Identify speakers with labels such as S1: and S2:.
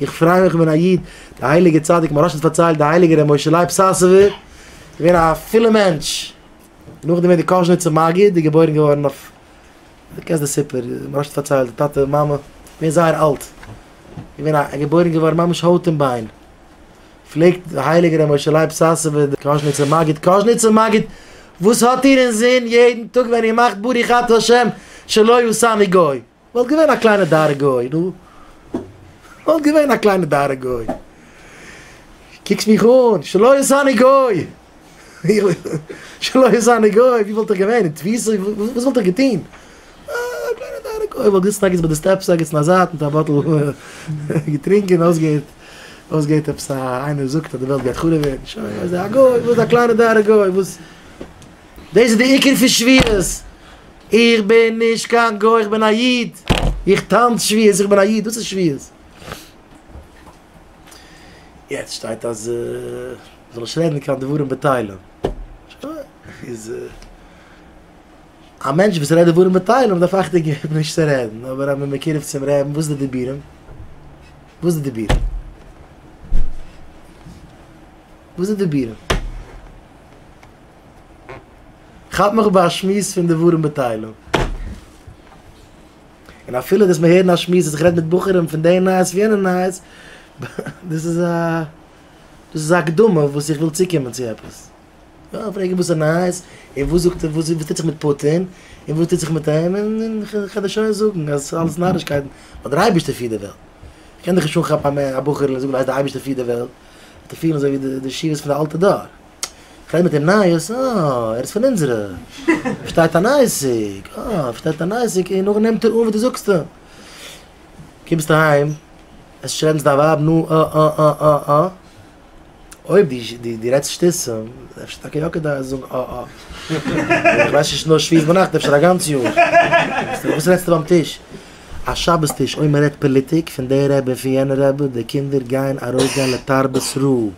S1: איך פריי מיך איך בין א איד, די הייליגע צדיק מוהרא"ש האט פארציילט, די הייליגע ר' משה לייב סאסובער, געווען א פילע מענטש, נאכדעם ווען די קאזשניצער מגיד איז געבוירן געווארן אויף, דו קענסט די סיפור, מוהרא"ש האט פארציילט, די טאטע מאמע, געווען זייער אלט, געווען א, געבוירן געווארן ממש הויט און ביין, פלעגט די הייליגע ר' משה לייב סאסובער, די קאזשניצער מגיד, קאזשניצער מגיד, וואס האט איר אינזין יעדן טאג ווען איר מאכט ברוך אתה ה' שלא עשני גוי? וואלט געווען א קליינע דארע גוי, נו. וואלט געווען א קליינע דארע גוי. קוקסט מיך אן, שלא עשני גוי! שלא עשני גוי, ווי וואלט איך געווען? אין תפיסה? וואס וואלט איך געטון? א קליינע דארע גוי וואלט געזיצן ערגעץ ביי די steps ערגעץ אין א זייט מיט א bottle געטרינקען, אויסגעהערט, אויסגעהערט עפעס א איינער זאגט אז די וועלט גייט חרוב ווערן, שוין, א גוי, וואס א קליינע דארע גוי, וואס. דאס איז די עיקר פון שבועות, איך בין נישט קיין גוי איך בין א איד, איך טאנץ שבועות איך בין א איד, דאס איז שבועות. יעצט שטייט אז מ'זאל נישט רעדן קיין דברים בטלים, איז א מענטש וואס רעדט דברים בטלים דארף אכטונג געבן נישט צו רעדן, אבער אז מ'איז מקורב צום רעבן וואס איז די דיבורים? וואס איז די דיבורים? וואס איז די דיבורים? כאפ מיך ביי א שמועס פון דברים בטלים. און אפילו דאס מיר הערן א שמועס אז איך רעד מיט בחורים פון די נייעס פון יענע נייעס, דאס איז א דאס איז א הקדמה וואס איך וויל צוקומען צו עפעס. יא, פרעג אים וואס איז נייעס, און וואס זאגט ער, וואס טוט זיך מיט פוטין, און וואס טוט זיך מיט אים, און איך וועל דיר שוין זאגן אז ס'איז אלעס נארישקייטן, ווייל דער אייבערשטער פירט די וועלט. איך קען דיך נישט אנכאפן א בחור'ל און זאגן אז דער אייבערשטער פירט די וועלט, וועט ער פילן אזוי ווי די ישיבות פון די אלטע דור. כ'רעד מיט אים נייעס, אה, ער איז פון אונזערע. פארשטייט אן עסק, אה, פארשטייט אן עסק, און נאכדעם נעמט ער אן וואס דו זאגסט אים. קומסט אהיים, עס שרענצט דיין ווייב, נו, אה אה אה אה אה. אויב דו דו רעדסט שטותים, אפשר טאקע יא כדאי צו זאגן אה אה. איך ווייס נישט נאר שבועות ביינאכט, אפשר א גאנץ יאר. וואס רעדסטו ביים טיש? א שבת טיש, אויב מ'רעדט פאליטיק, פון דער רבי און פון יענער רבי, די קינדער גייען ארויסגיין לתרבות רעה.